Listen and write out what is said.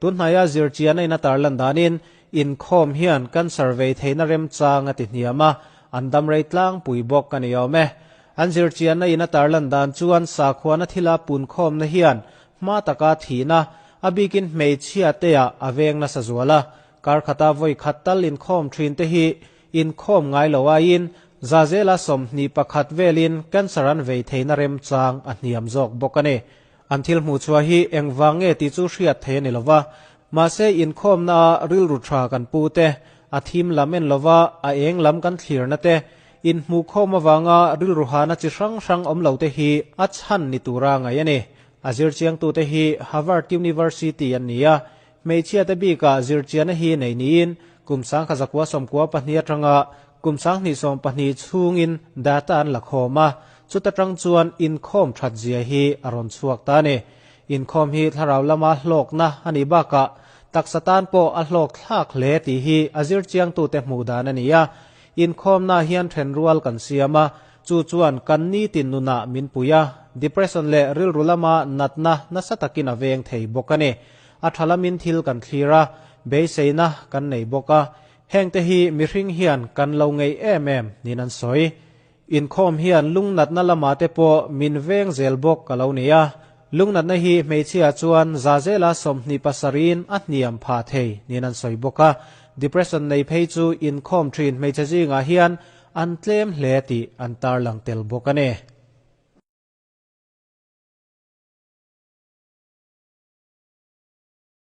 Tunhnaia zirchian a in a tarlan danin inkhawm hian cancer vei theihna remchang a ti hniam a, an damrei tlangpui bawk a ni awm e. An zirchianna in a tarlan dan chuan sakhuana thila punkhawmna hian hma taka thihna, a bikin hmeichhia teah a veng nasa zual a, kar khata vawi khat tal inkhawm thin te hi inkhawm ngai lo aiin zazela 21 velin cancer an vei theihna remchang a hniam zawk bawk a ni. An thil hmuh chhuah hi engvang nge tih chu hriat thei a ni lova, mahse inkhawmna a rilru tha kan pu te, a thim lam en lova a eng lam kan thlirna te, inhmuhkhawm avanga rilru hana chi hrang hrang awm lo te hi a chhan ni tura ngaih a ni. A zirchiangtute hi Harvard University an ni a, hmeichhiate bikah zirchianna hi nei niin kum 1992 atanga kum 2012 chhungin data an la khawm a, chuta tang chuan inkhawm that zia hi a rawn chhuak ta a ni. Inkhawm hi thlarau lama hlawkna a nih bakah taksa tan pawh a hlawk thlak hle tih hi a zirchiangtute hmuh dan a ni a. Inkhawmnaah hian thenrual kan siam a, chu chuan kan nitin nunah min pui a, depression leh rilru lama natna nasa takin a veng thei bawk a ni. A tha lamin thil kan thlir a, beiseina kan nei bawk a, hengte hi mihring hian kan lo ngei em em niin an sawi. Inkhawm hian lungnatna lamah te pawh min veng zel bawk ka lo ni a, lungnatna hi hmeichhia chuan zazela 27in a hniam phah thei niin an sawi bawk a, depression nei phei chu inkhawm thin hmeichhe zingah hian an tlem hle tih an tarlang tel bawk a ni.